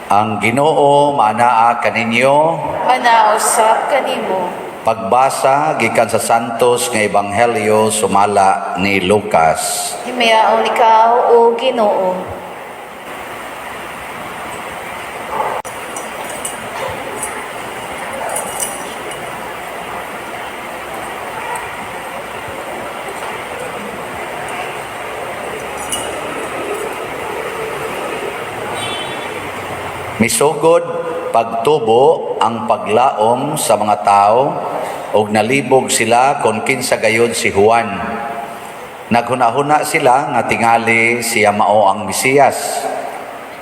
Ang Ginoo maanaa kaninyo. Manaa usab kanimo. Pagbasa gikan sa Santos nga Ebanghelyo sumala ni Lucas. Himayaon ikaw, O Ginoo. Misugod pagtubo ang paglaom sa mga tao ug nalibog sila kon kinsa gayud si Juan. Naghuna-huna sila nga tingali siya mao ang Mesiyas.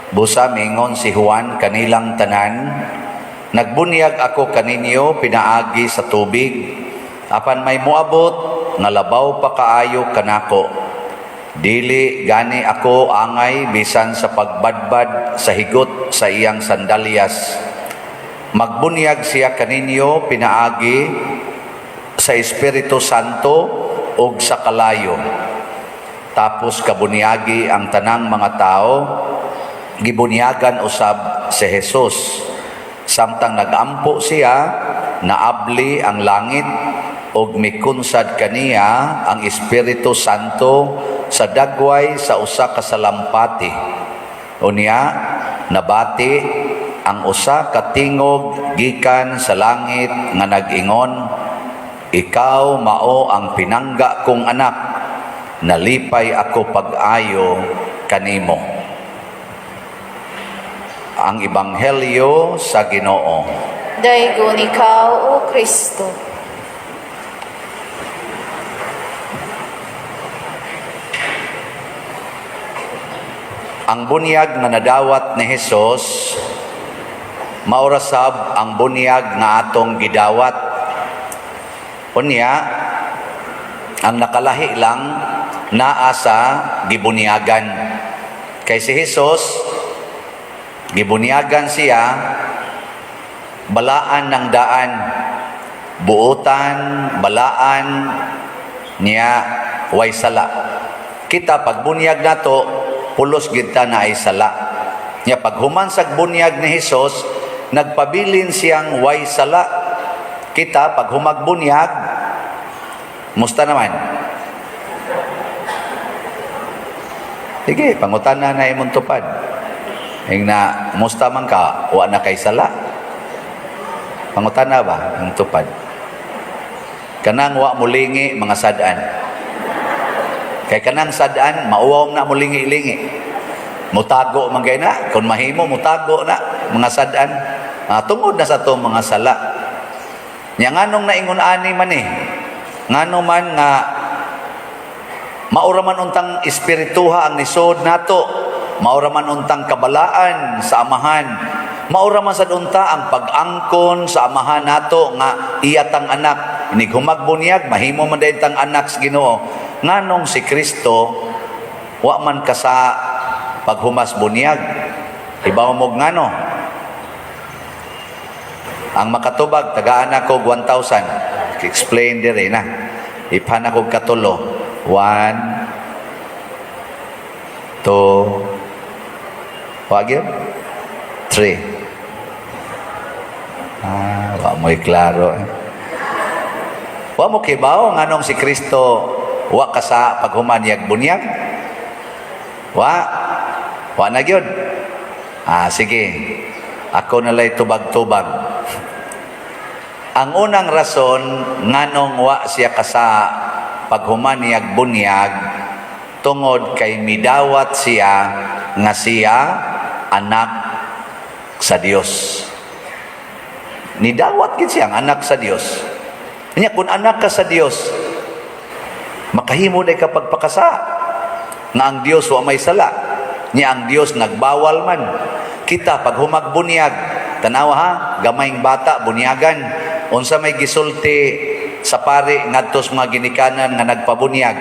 Busa mingon si Juan kanilang tanan, "Nagbunyag ako kaninyo pinaagi sa tubig, apan may moabot nga labaw pa kaayo kanako. Dili gani ako angay bisan sa pagbadbad sa higot sa iyang sandalyas. Magbunyag siya kaninyo pinaagi sa Espiritu Santo ug sa kalayo." Tapos kabunyagi ang tanang mga tao, gibunyagan usab si Jesus. Samtang nagampo siya, naabli ang langit ug mikunsad kaniya ang Espiritu Santo sa dagway sa usa ka salampati. Unya nabati ang usa ka tingog gikan sa langit nga nag-ingon, "Ikaw mao ang pinangga kong anak, nalipay ako pag-ayo kanimo." Ang Ebanghelyo sa Ginoo. Daygon ikaw, O Kristo. Ang bunyag nga nadawat ni Hesus mao ra sab ang bunyag nga atong gidawat. Unya, ang nakalahi lang naa sa gibunyagan. Kay si Hesus, gibunyagan siya, balaan ng daan, buotan, balaan niya, way sala. Kita pagbunyag nato, pulos gid ta na ay sala. Nya paghuman sa bunyag ni Hesus, nagpabilin siyang way sala. Kita pag humagbunyag, musta naman? Sige, pangutana na imong tupad. Ing na, musta man ka, wa na kay sala. Pangutana ba, ang tupad? Kanang wa mulingi, mga sad-an. Kay kanang sad-an, mauwaw na mulingi-lingi. Mutago man kay na, kung mahimo, mutago na, mga sad-an. Tungod na sa itong mga sala. Nya nganong naingon ani man eh. Ngano man nga maura man untang espirituha ang nisod nato, maura man untang kabalaan sa amahan, maura man sad unta ang pag-angkon sa amahan nato nga iya tang anak. Inig humagbunyaag, mahimo man dayon tang anak sa Ginoo. Nganong si Kristo wa man ka sa paghumas bunyag? Ibaw mo ngano? Ang makatubag, tagaan ako 1,000. Explain dire na. Iphan ako katulo. 1, 2, wag yun? 3. Ah, wa mo'y klaro. Eh. Wa mo kibaw nganong si Kristo wa ka sa paghuman niyag bunyag? Wa. Wa na gyud. Ah, sige. Ako na lay tubag-tubag. Ang unang rason nganong wa siya kasa paghuman niyag bunyag, tungod kay midawat siya nga siya anak sa Dios. Nidawat gid siya ang anak sa Dios. Nya kung anak ka sa Dios, makahimo day ka pagpakasa nga ang Dios wa may sala. Nya ang Dios nagbawal man. Kita pag humagbunyaag, tanawa ha, gamayng bata bunyagan. Unsa may gisulti sa pari ngadto sa mga ginikanan nga nagpabunyag?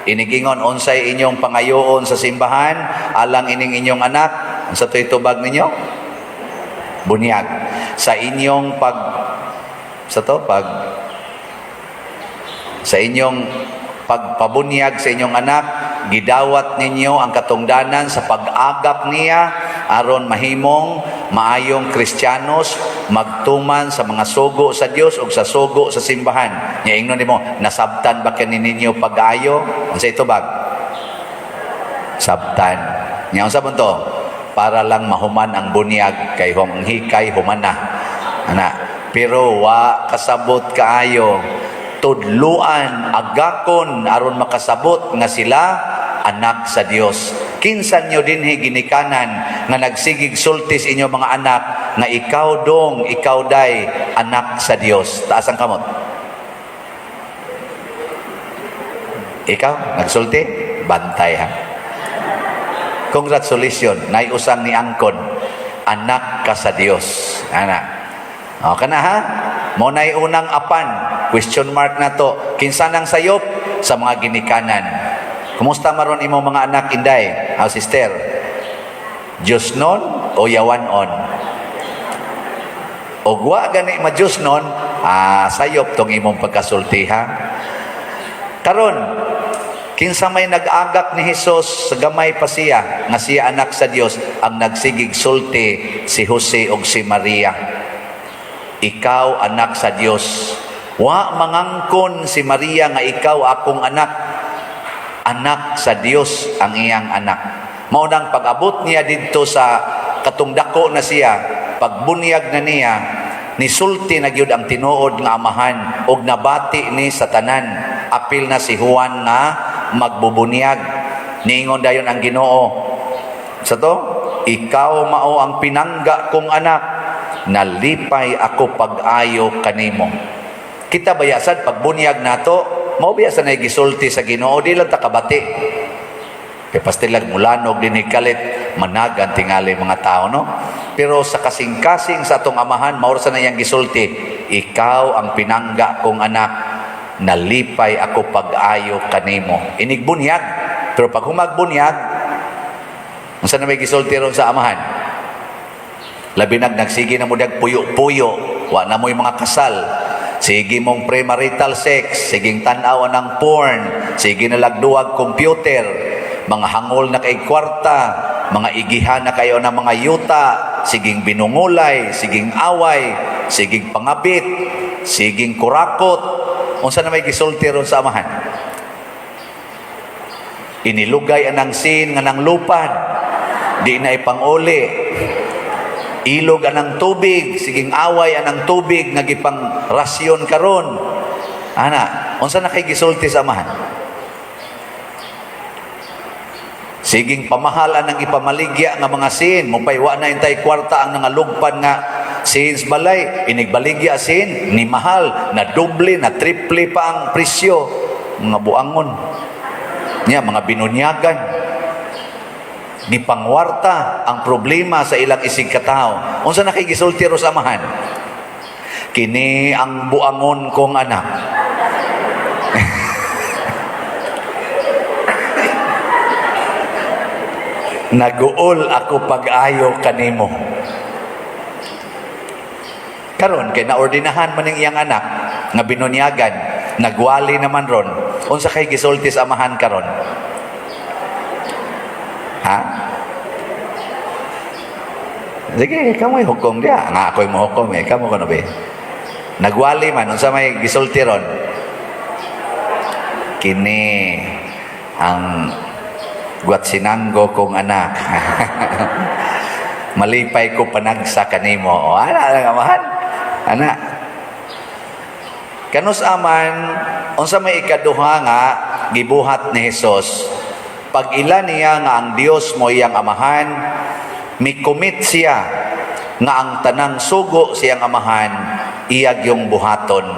Inigingon, "Unsay inyong pangayoon sa simbahan alang ining inyong anak?" Unsa to'y tubag ninyo? Bunyag. Sa inyong pag sa to pag sa inyong pagpabunyag sa inyong anak, gidawat ninyo ang katungdanan sa pag-agak niya aron mahimong Maayong Kristiyanos, magtuman sa mga sugo sa Dios ug sa sugo sa simbahan. Nya ingnon nimo, "Nasabtan ba kani ninyo pag-ayo?" Unsa itubag? "Sabtan." Nya unsa man to? Para lang mahuman ang bunyag kay hong hikay human na. Ana, pero wa kasabot kaayo. Tudluan, agakon aron makasabot nga sila anak sa Dios. Kinsa nyo dinhi ginikanan nga nagsigig sulti sa inyo mga anak nga "Ikaw dong, ikaw day, anak sa Dios"? Taas ang kamot. Ikaw, nagsulti? Bantay ha. Congratulations, naiusang ni Angkon. Anak ka sa Dios. Ana. O, kana ha? Mao na'y unang apan. Question mark na to. Kinsa nang sayop? Sa mga ginikanan. Kumusta maron imo mga anak, inday? Ah, sister? Diyos nun o yawan on? O wa gani ma Diyos nun, ah, sayop tong imong pagkasulti ha. Karon, kinsa may nag-agak ni Hesus sa gamay pa siya nga siya anak sa Dios? Ang nagsigig sulti si Jose ug si Maria. "Ikaw anak sa Dios." Wa mangangkon si Maria nga "Ikaw akong anak." Anak sa Dios ang iyang anak. Mao nang pag-abot niya didto sa katong dako na siya, pagbunyag na niya, nisulti na gyud ang tinuod nga amahan ug nabati ni sa tanan. Apil na si Juan nga magbubunyag. Niingon dayon ang Ginoo sa to, "Ikaw mao ang pinangga kong anak, nalipay ako pag-ayo kanimo." Kita baya sad pagbunyag nato, mao biya sa gisulti sa Ginoo, di lang ta kabati. Kay pastilag mulanog din kalit, managan tingali mga tao, no? Pero sa kasing-kasing sa atong amahan, mao sa na iyang gisulti, "Ikaw ang pinangga kong anak, nalipay ako pag-ayo kanimo." Inigbunyag. Pero pag humagbunyaag, unsa na may gisulti ron sa amahan? Labi nag nagsige na mo dag puyo-puyo, wa na mo'y mga kasal. Sige mong premarital sex, siging tan-aw ng porn, sige na lagduwag computer, mga hangol na kay kwarta, mga igihan na kayo ng mga yuta, siging binungulay, siging away, siging pangabit, siging kurakot. Unsa na may gisulti ron sa amahan? Inilugay anang sin nga nang lupad, di na ipanguli. Ilog anang tubig, siging away anang tubig nga gipang rasyon karon. Ana, unsa na kay gisulti sa amahan? Siging pamahal anang ipamaligya nga mga sin, mupay wa na intay kwarta ang nangalugpan nga sins balay, inigbaligya sin, ni mahal, na doble, na triple pa ang presyo, mga buangon. Niya, mga binunyagan. Gipangwarta ang problema sa ilang isig katao. Unsa na kay gisulti ro sa amahan? "Kini ang buangon kong anak. Naguol ako pag-ayo kanimo." Karon kay naordinahan man ning iyang anak nga binunyagan, nagwali naman ron. Unsa kay gisulti sa amahan karon? Ha? Sige, kamo'y hukom diya. Nga ako'y mohukom eh. Kamo kono be? Nagwali man, unsa may gisulti ron? "Kini ang gwatsinanggo kong anak. Malipay ko panagsa kanimo." O, ana lang amahan. Ana. Kanus aman, unsa may ikaduha nga gibuhat ni Hesus? Pag ila niya nga ang Dios mo iyang amahan, mikomit siya nga ang tanang sugo siyang amahan iyag yung buhaton.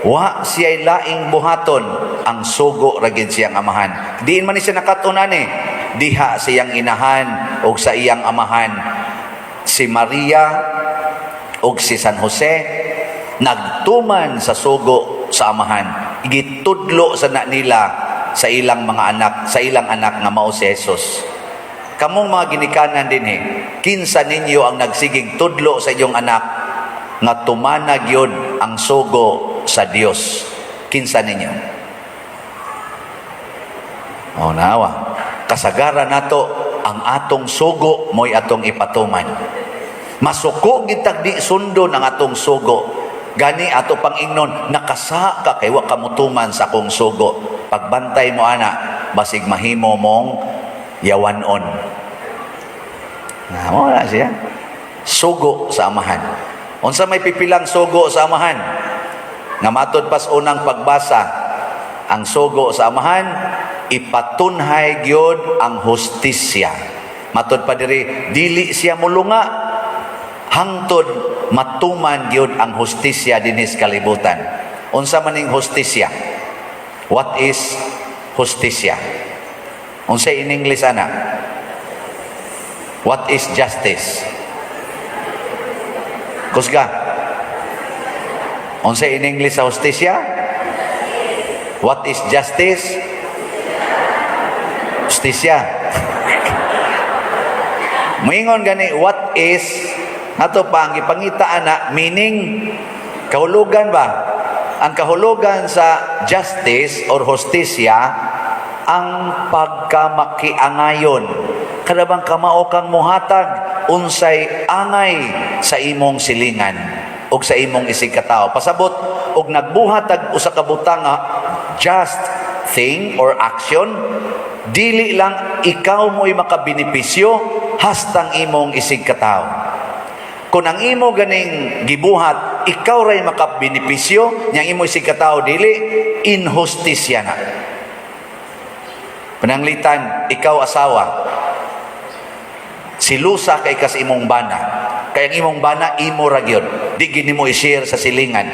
Wa siya'y laing buhaton, ang sugo ra gid siyang amahan. Diin man ni siya nakatunan eh. Diha siyang inahan og sa iyang amahan. Si Maria og si San Jose nagtuman sa sugo sa amahan. Gitudlo sa na nila sa ilang mga anak, sa ilang anak nga mao si Jesus. Kamong mga ginikanan dinhi, kinsa ninyo ang nagsigig tudlo sa inyong anak nga tumana gyud ang sugo sa Dios? Kinsa ninyo? O nawa. Kasagaran nato ang atong sugo mo'y atong ipatuman. Masuko gyud tag di sundon ang atong sugo. Gani ato pang ingnon, "Nakasa ka kay wa ka mutuman sa akong sugo." Pagbantay mo ana, basig mahimo mong yawanon. Na mo na siya. Sugo sa Amahan. Unsa may pipilang sugo sa Amahan? Nga matod pas unang pagbasa, ang sugo sa Amahan, ipatunhay gyud ang hustisya. Matod pa diri, dili siya mulunga hangtod matuman gyud ang hustisya dinhi sa kalibutan. Unsa man ning hustisya? What is hustisya? Unsa in English ana? What is justice? Kusga. Unsa in English sa hustisya? What is justice? Hustisya. Moingon gani, what is ato pa ang gipangita ana, meaning, kahulugan ba? Ang kahulugan sa justice or hustisya, ang pagkamakiangayon. Kada bang kamao kang muhatag unsay angay sa imong silingan og sa imong isig katao. Pasabot og nagbuhat og usa ka butang nga just thing or action, dili lang ikaw mo'y makabenepisyo, hastang imong isig katao. Kung ang imo ganing gibuhat, ikaw ray makabenepisyo, nya imo isig katao dili, inhustisya na. Pananglitan, ikaw asawa, silusa kay kas imong bana. Kay ang imong bana, imo ra gyud. Di gyud nimo i-share sa silingan.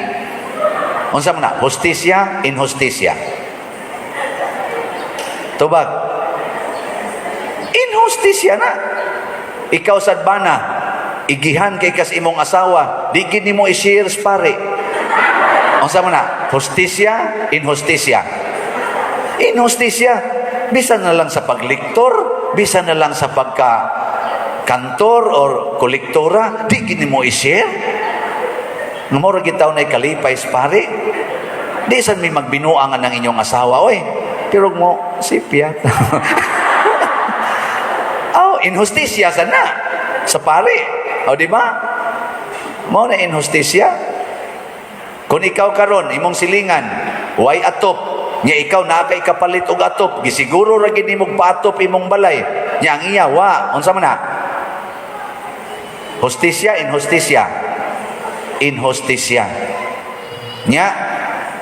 Unsa man na? Hustisya, inhustisya? Tubag. Inhustisya na. Ikaw sad bana, igihan kay kas imong asawa, di gyud nimo i-share sa pare. Unsa man na? Hustisya, inhustisya? Inhustisya. Bisan na lang sa pagliktor, bisan na lang sa pagka kantor or kolektora, di gyud nimo i-share. Nga mao ra gid taon ay kalipay sa pare. Di san may magbinuangan ng inyong asawa, oy. Pero mo, sipya. Oh, inhustisya sana sa pare. O, di ba? Mao na inhustisya. Kung ikaw karon imong silingan, way atop, nya ikaw naa kay kapalit og atop, gisiguro ra gid nimong paatop imong balay. Nya ang iya wa, unsa man na? Hustisya, inhustisya? Inhustisya. Nya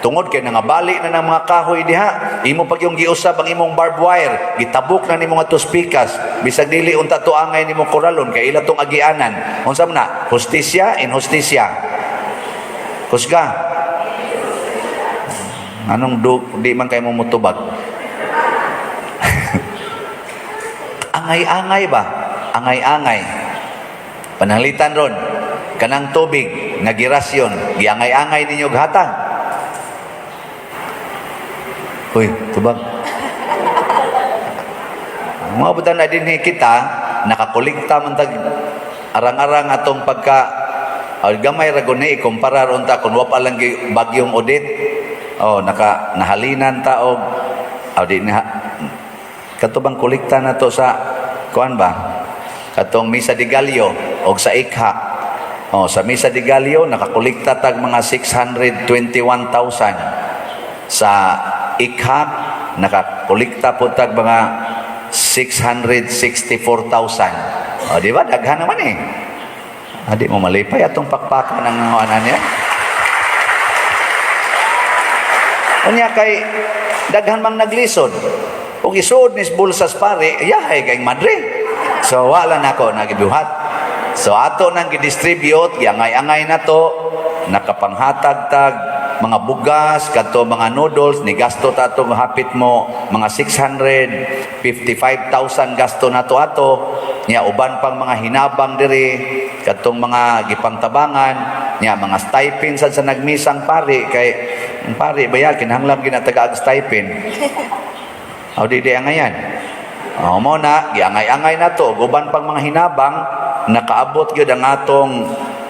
tungod kay nangabali na ng mga kahoy diha, imo pag yung giusab ang imong barbed wire, gitabok na nimo nga pikas, bisag dili unta to angay nimo koralon kay ila tong agianan. Unsa man na? Hustisya, inhustisya? Kusga. Anong do, di man kay mo mutubag? Angay-angay ba? Angay-angay. Pananglitan ron, kanang tubig nga girasyon, giangay-angay ninyo og hatag. Uy, tubag. Mga butan na din kita, nakakolekta man tag arang-arang atong pagka gamay ra gud ni ikumpara unta kung wa pa lang bagyong Odette. Oh, naka nahalinan ta og oh, di na kato bang kolekta na to sa kuan ba? Katong Misa de Gallo og sa Ikha. Oh, sa Misa de Gallo nakakolekta tag mga 621,000. Sa Ikha nakakolekta po tag mga 664,000. O, di ba? Daghan naman eh. Ah, di mo malipay atong pakpakan ng ano niya. Unya kay daghan mang naglisod. Ug isuod ni bulsas pare, yahay kay madre. So wala na ako nagibuhat. So ato nang gidistribute, giangay-angay na to, nakapanghatag tag mga bugas, kadto mga noodles, ni gasto ta atong hapit mo mga 655,000 gasto na to ato. Nya uban pang mga hinabang diri, kadtong mga gipangtabangan, nya mga stipend sad sa nagmisang pari, kay ang pari ba kinahanglan ginataga stipend. O di di angayan. O mo na, giangay-angay na to, uban pang mga hinabang, nakaabot gyud ang atong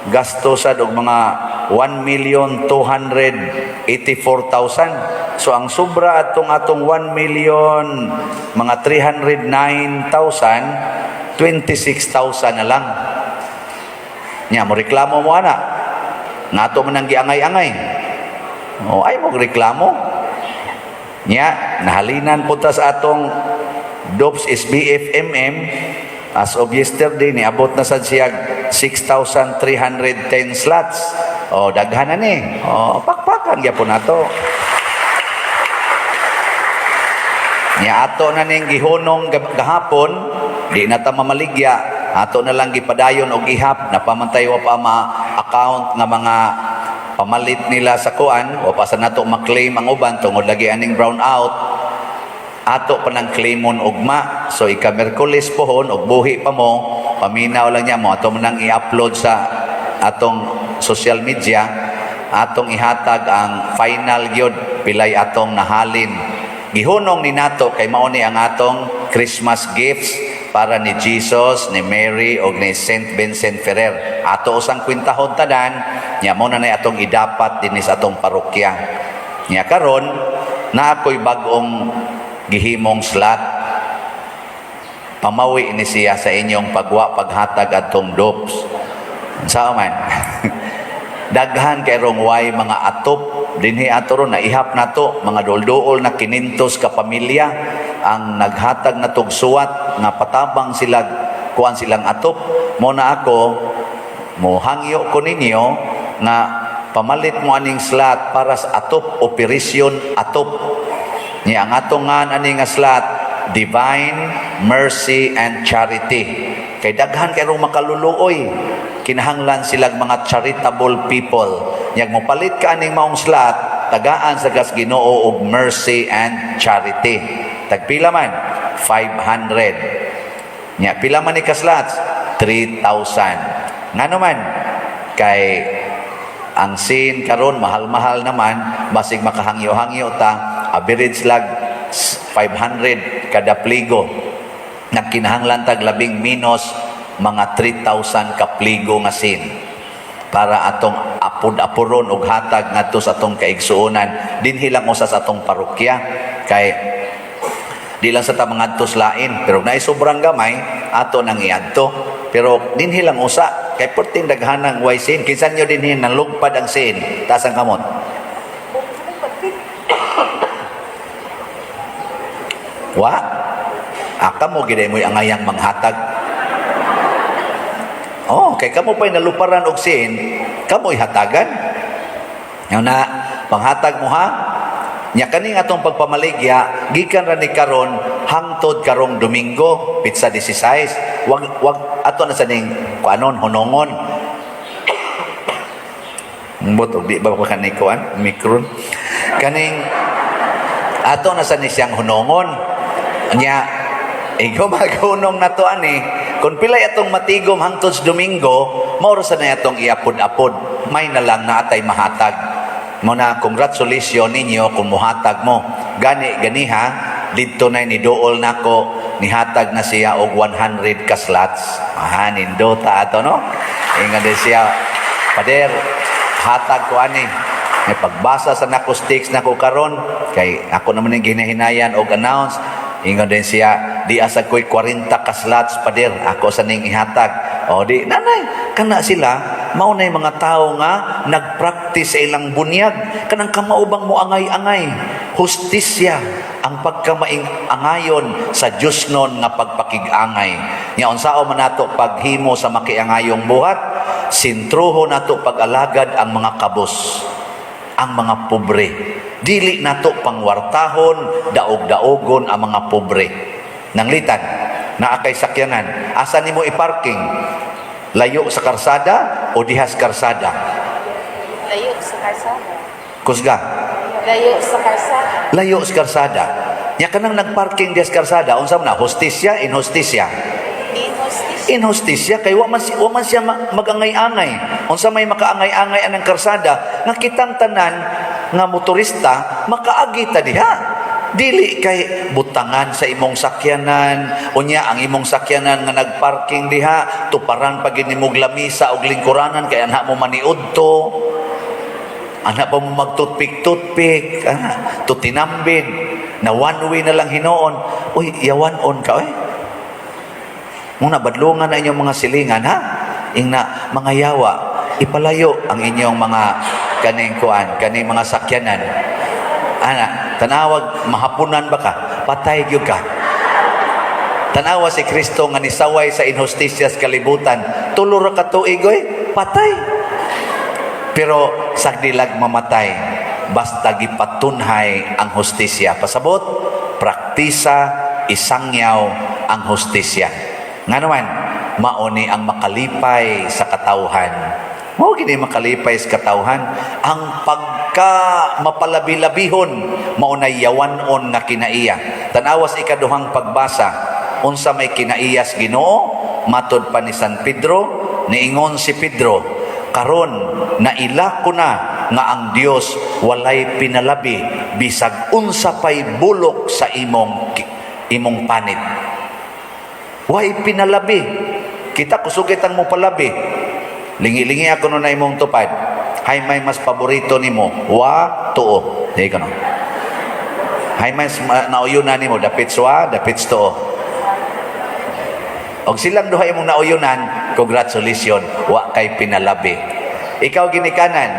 gasto sad og mga 1,284,000. So ang sobra atong atong 1 million mga 309,000, 26,000 na lang. Nya mo reklamo mo ana. Nga ato man ang giangay-angay. O ay mo reklamo. Nya nahalinan po ta sa atong DOPS SBFMM. As of yesterday, niabot na sad siya 6,310 slots. O daghan na ni. O pakpakan gyapon nato. Nya ato na ning gihunong gahapon, di na ta mamaligya, ato na lang gipadayon og ihap, napamantay wa pa ma-account nga mga pamalit nila sa kuan, wa pa sa nato ma-claim ang uban tungod lagi aning brown out. Ato pa nang claimon ugma. So ika Miyerkules pohon og buhi pa mo, paminaw lang niya mo ato man nang i-upload sa atong social media, atong ihatag ang final gyud pilay atong nahalin. Gihunong ni nato kay mao ni ang atong Christmas gifts para ni Jesus, ni Mary og ni Saint Vincent Ferrer. Ato usang kwintahon tanan, nya mo na nay atong idapat dinhi sa atong parokya. Nya karon na ako'y bag-ong gihimong slot. Pamawi ni siya sa inyong pagwa paghatag atong DOPS. Unsa man? Daghan kay rong way mga atop dinhi ato ron, naihap nato mga dulduol na 500 ka pamilya ang naghatag na suwat nga patabang sila kuan silang atop. Mo na ako mohangyo ko ninyo nga pamalit mo aning slot para sa atop, operation atop. Niya ang atong ngan ani nga slot, Divine Mercy and Charity, kay daghan kay rong makaluluoy, kinahanglan silang mga charitable people. Nyag mopalit ka aning maong slot, tagaan sa gas Ginoo og mercy and charity. Tagpila man? 500. Nya pila man ni ka slots? 3,000. Ngano man? Kay ang sin karon mahal-mahal naman, basig makahangyo-hangyo ta, average lag 500 kada pligo. Nagkinahanglan tag labing minus mga 3,000 ka pligo nga sin para atong apod-apuron og hatag ngadto sa atong kaigsuonan dinhi lang usa sa atong parokya, kay di lang sa ta mangadto sa lain, pero naay sobrang gamay, ato nang iadto, pero dinhi lang usa kay perting daghanang way sin. Kinsa nyo dinhi nalugpad ang sin? Taas ang kamot. Wa aka mo gid mo'y angayang manghatag. Oh, kay kamo pa'y naluparan og sin, kamo'y hatagan. Ngayon na, panghatag mo ha, nya kaning atong pagpamaligya, gikan ra ni karon hangtod karong Domingo, pitsa 16. Wag wag ato na sa ning kuanon hunongon. Mbot og di ba ko kani kuan mikron. Kaning ato na sa ni siyang hunongon. Nya ikaw maghunong na to ani, kung pilay atong matigom hangtod sa Domingo, mao ra sa na atong iapod-apod. May na lang na atay mahatag. Mo na congratulations ninyo kung muhatag mo. Gani ganiha didto na ni duol nako, nihatag na siya og 100 ka slots. Ah, nindota ato no. Ingon din siya, "Pader, hatag ko ani." May pagbasa sa nako sticks nako karon kay ako naman ning ginahinayan og announce. Ingon din siya, "Di asa ko'y 40 ka slots, pader, ako sa ning ihatag." O di, nanay, kana sila, mao na mga tao nga nagpractice sa ilang bunyag. Kanang kamaubang mo angay-angay. Hustisya ang pagkamaing angayon sa Diyos nun nga pagpakig-angay. Nya unsao man nato paghimo sa makiangayong buhat, sintruho nato pag-alagad ang mga kabos, ang mga pobre. Dili nato pangwartahon, daog-daogon ang mga pobre. Nanglitan, naa kay sakyanan, asa nimo i-parking? Layo sa karsada o dihas karsada? Layo sa karsada. Kusga. Layo sa karsada. Layo sa karsada. Nya kanang nagparking dihas karsada, unsa man na? Hustisya, inhustisya? Inhustisya. Inhustisya kay wa man siya magangay-angay. Unsa may makaangay-angay anang karsada nga kitang tanan nga motorista makaagi ta diha. Dili kay butangan sa imong sakyanan, unya ang imong sakyanan nga nagparking diha, tuparan pa gid nimog lamisa og lingkuranan kay anha mo maniudto. Ana pa mo magtutpik-tutpik, ana, tutinambid, na one way na lang hinuon. Uy, yawan on ka, oy. Muna, badlungan na inyong mga silingan, ha? Ingna, mga yawa, ipalayo ang inyong mga kaning kuan, kaning mga sakyanan. Ana, tanawag mahapunan ba ka? Patay gyud ka. Tanawa si Kristo nga nisaway sa inhustisya sa kalibutan. 3 ra ka tuig oy, patay. Pero sagdilag mamatay, basta gipatunhay ang hustisya. Pasabot, praktisa, isangyaw ang hustisya. Nga naman, mauni ang makalipay sa katawhan. Mao gini makalipay sa katawhan ang pagka mapalabi-labihon, mao nay yawan-on nga kinaiya. Tanawas ikaduhang pagbasa, unsa may kinaiyas Ginoo matod pa ni San Pedro. Niingon si Pedro, "Karon naila ko na nga ang Dios walay pinalabi bisag unsa pay bulok sa imong panit." Way pinalabi. Kita kusugit ang mo palabi. Lingi-lingi ako no na imong tupad. Hay may mas paborito nimo, wa tuo. Di ka no. Hay mas nauyunan nimo, dapit wa, dapit tuo. Og silang duha imong nauyunan, congratulations, wa kay pinalabi. Ikaw ginikanan,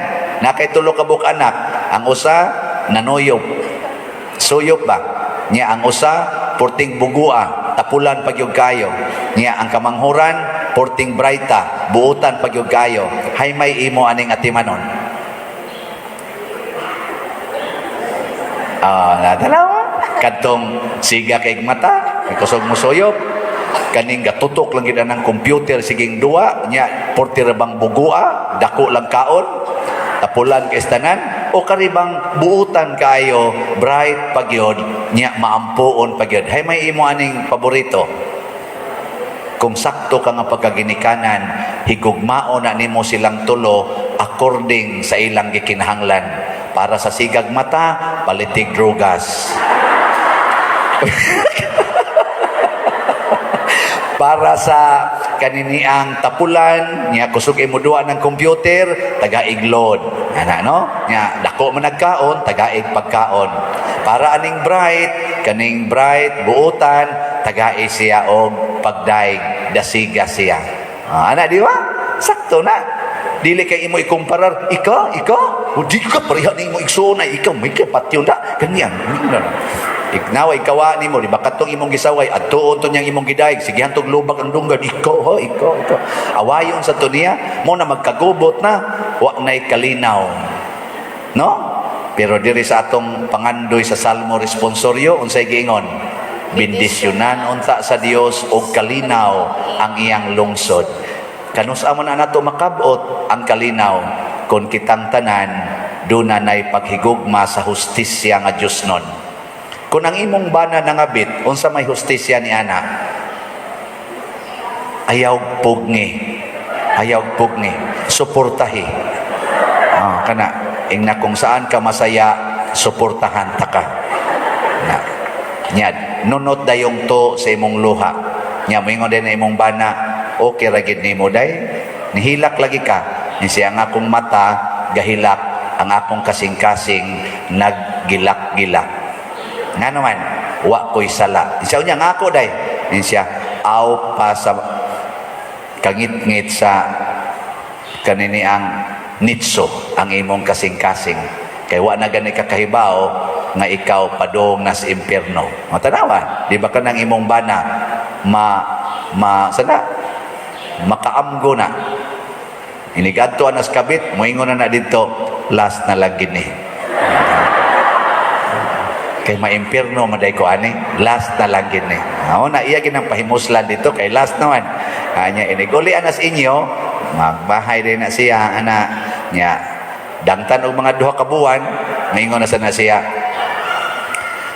na kay tulo ka buok anak, ang usa nanuyop. Suyop ba? Nya ang usa porting bugua, tapulan pag yung kayo. Nya ang kamanghuran porting brayta, buutan pag yung kayo. Hay may imo aning atimanon. Ah, nadalawa. Kadtong siga kay mata, kay kusog mo suyop. Kaning gatutok lang gid ang computer siging duwa, nya porti ra bang bugua, dako lang kaon, tapulan kay tanan, o karibang buutan kaayo, bright pagyod, nya maampuon pagyod. Hay may imo aning paborito. Kung sakto ka nga pagkaginikanan, higugmao na nimo silang tulo according sa ilang gikinahanglan. Para sa sigag mata, palitig drogas. Para sa kaniniang tapulan, nya kusog imo duwa ng computer, tagaig load. Ana no? Nya dako man nagkaon, tagaig pagkaon. Para aning bright, kaning bright buutan, tagai siya og pagdaig, dasiga siya. Ah, ana di ba? Sakto na. Dili kay imo ikumparar, ika, ika, o di ka pareha nimo igsoon ay ikaw may kapatyon na ganyan. Ignawa ikawa nimo, di ba katong imong gisaway adtuon to niyang imong gidaig, sige hantog lubag ang dunggan, ikaw ha, ikaw, ikaw. Awayon sa to niya, mo na magkagubot na, wa na'y kalinaw. No? Pero diri sa atong pangandoy sa Salmo responsorio, unsay giingon? Bendisyonan unta sa Dios og kalinaw ang iyang lungsod. Kanus-a man na nato makabot ang kalinaw kung kitang tanan duna nay paghigugma sa hustisya nga Dios nun. Kung ang imong bana nangabit, unsa may hustisya ni ana? Ayaw pugni. Ayaw pugni. Suportahi. Ah, kana ingna kung saan ka masaya, suportahan ta ka. Na. Nyad, nunot dayong to sa imong luha. Nya moingon din na imong bana, okay ra gid nimo day. Nihilak lagi ka. Ni siya ang akong mata gahilak, ang akong kasing-kasing naggilak-gilak. Nga naman, wa ko'y sala. Siya niya nga ako day. Ni siya, aw pa sa kangit-ngit sa kanini ang nitso ang imong kasing-kasing. Kay wa na gani kakahibaw nga ikaw padung nas impierno. Matanawa, di ba kanang imong bana ma ma sana makaamgo na. Inigadto anas kabit, moingon na na dito, last na lang gini. Kay maimpierno maday ko ani, last na lang gini. Mao na iya ginang pahimuslan dito kay last naman. Anya inig uli anas inyo, magbahay din na siya ana nya dangtan og mga 2 ka buwan, maingon na sa na siya,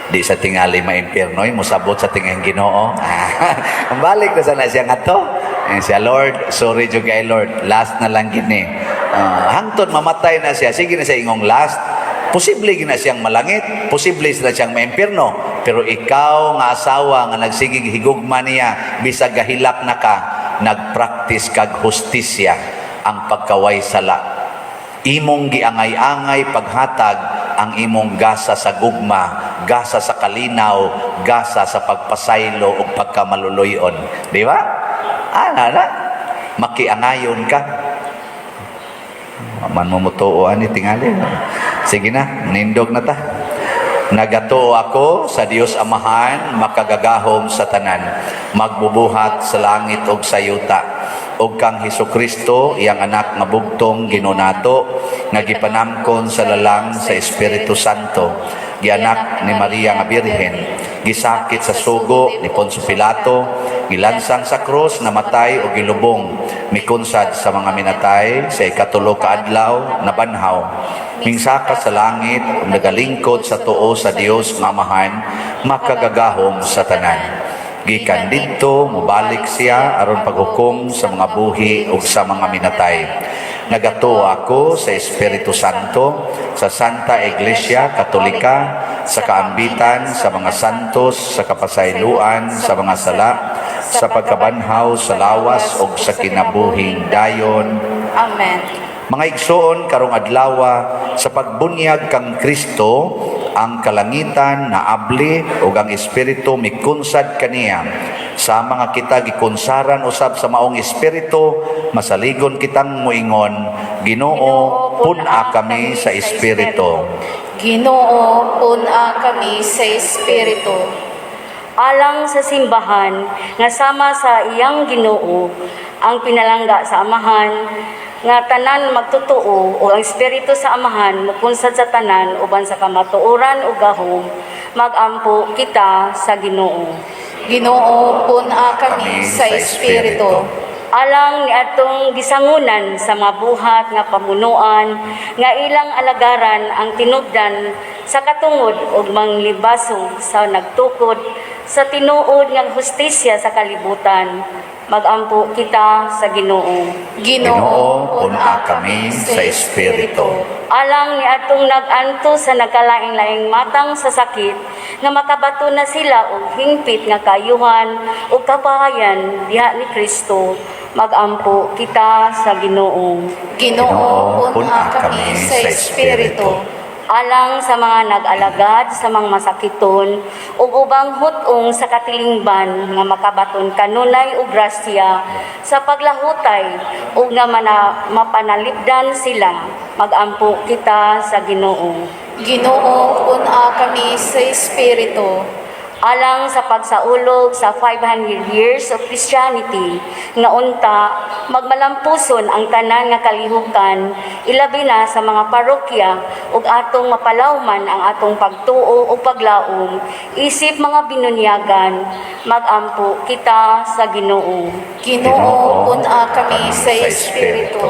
di sa tingali maimpierno, mosabot sa tingang Ginoo. Ang balik na sana siya ngadto. Eh, siya, "Lord, sorry jud kay Lord, last na lang gini." Hangtod mamatay na siya, sige na siya ingong last. Posible gina siyang malangit, posible sila siyang maimpierno, pero ikaw nga asawa nga nagsigig higugma niya, bisag gahilak na ka, nagpractice kag hustisya ang pagkaway sala. Imong giangay-angay paghatag ang imong gasa sa gugma, gasa sa kalinaw, gasa sa pagpasaylo ug pagkamaluluyon. Di ba? Ana na. Makiangayon ka. Man mo mutuo ani tingali. Sige na, nindog na ta. Nagatuo ako sa Dios Amahan, makagagahom sa tanan, magbubuhat sa langit ug sa yuta, ug kang Hesus Kristo, iyang anak nga bugtong Ginoo nato, nga gipanamkon sa lalang sa Espiritu Santo, gianak ni Maria nga Birhen, gisakit sa sugo ni Poncio Pilato, gilansang sa krus, namatay o gilubong, mikunsad sa mga minatay, sa ikatulo ka adlaw nabanhaw, mingsaka sa langit, ug nagalingkod sa tuo sa Dios nga Amahan, makagagahom sa tanan. Gikan didto mobalik siya aron paghukom sa mga buhi ug sa mga minatay. Nagatuo ako sa Espiritu Santo, sa Santa Iglesia Katolika, sa kaambitan sa mga santos, sa kapasayloan sa mga sala, sa pagkabanhaw sa lawas ug sa kinabuhing dayon. Amen. Mga igsoon, karong adlawa sa pagbunyag kang Kristo, ang kalangitan naabli ug ang espiritu mikunsad kaniya. Sa mga kita gikunsaran usab sa maong espiritu, masaligon kitang muingon, "Ginoo, pun-a kami sa espiritu." Ginoo, pun-a kami sa Espiritu. Alang sa simbahan nga sama sa iyang Ginoo, ang pinalangga sa Amahan nga tanan magtotoo, o ang espiritu sa Amahan mukunsad sa tanan uban sa kamatuoran ug gahom, magampo kita sa Ginoo. Ginoo, pun-a kami sa Espiritu. Alang ni atong gisangunan sa mga buhat nga pamunuan nga ilang alagaran ang tinubdan sa katungod ug manglibasog sa nagtukod sa tinuod nga hustisya sa kalibutan, magampo kita sa Ginoo. Ginoo, Ginoo, pun-a kami sa Espiritu. Alang ni atong nag-anto sa nagkalaing-laing matang sa sakit nga makabato na sila og hingpit nga kayuhan ug kapahayan diha ni Kristo, magampo kita sa Ginoo. Ginoo, pun-a kami sa Espiritu. Alang sa mga nag-alagad sa mga masakiton ug ubang hut-ong sa katilingban nga makabaton kanunay og grasya sa paglahutay ug nga mapanalipdan sila, magampo kita sa Ginoo. Ginoo, pun-a kami sa Espiritu. Alang sa pagsaulog sa 500 years of Christianity nga unta magmalampuson ang tanan nga kalihukan, ilabi na sa mga parokya, ug atong mapalawman ang atong pagtuo ug paglaom isip mga binunyagan, magampo kita sa Ginoo. Ginoo, pun-a kami sa Espiritu.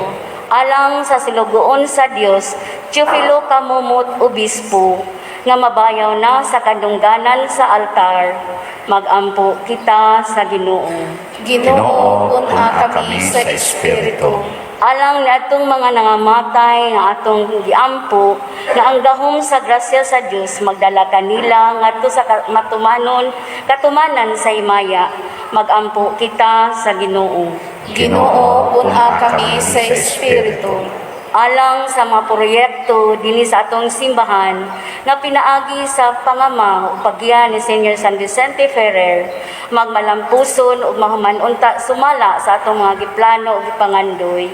Alang sa silugoon sa Dios Teofilo Camomot, Obispo, nga mabayaw na sa kadungganan sa altar, magampo kita sa Ginoo. Ginoo, pun-a kami sa Espiritu. Alang ni atong mga nangamatay nga atong giampo nga ang gahom sa grasya sa Dios magdala kanila ngadto sa matumanon katumanan sa himaya, magampo kita sa Ginoo. Ginoo, pun-a kami sa Espiritu. Alang sa mga proyekto dinhi sa atong simbahan nga pinaagi sa pangama ug paggiya ni Senior San Vicente Ferrer, magmalampuson ug mahuman unta sumala sa atong mga giplano ug gipangandoy,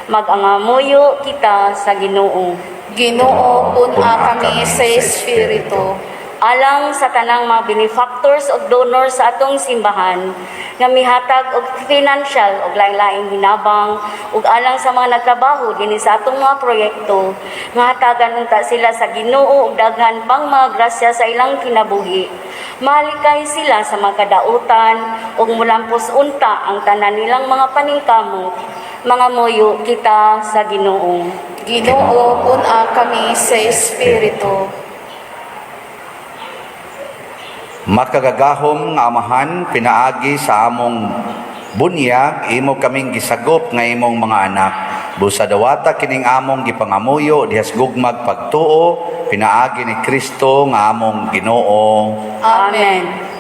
magangamuyo kita sa Ginoo. Ginoo, pun-a kami sa Espiritu. Alang sa tanang mga benefactors ug donors sa atong simbahan nga mihatag og financial ug laing-laing hinabang, ug alang sa mga nagtrabaho dinhi sa atong mga proyekto nga hatagan unta sila sa Ginoo og daghan pang mga grasya sa ilang kinabuhi, malikay sila sa mga kadautan ug mulampos unta ang tanan nilang mga paningkamot, mangamuyo kita sa Ginoo. Ginoo, pun-a kami sa Espiritu. Makagagahom nga Amahan, pinaagi sa among bunyag, imo kaming gisagop nga imong mga anak. Busa dawata kining among gipangamuyo dihas gugmag pagtuo, pinaagi ni Kristo nga among Ginoo. Amen.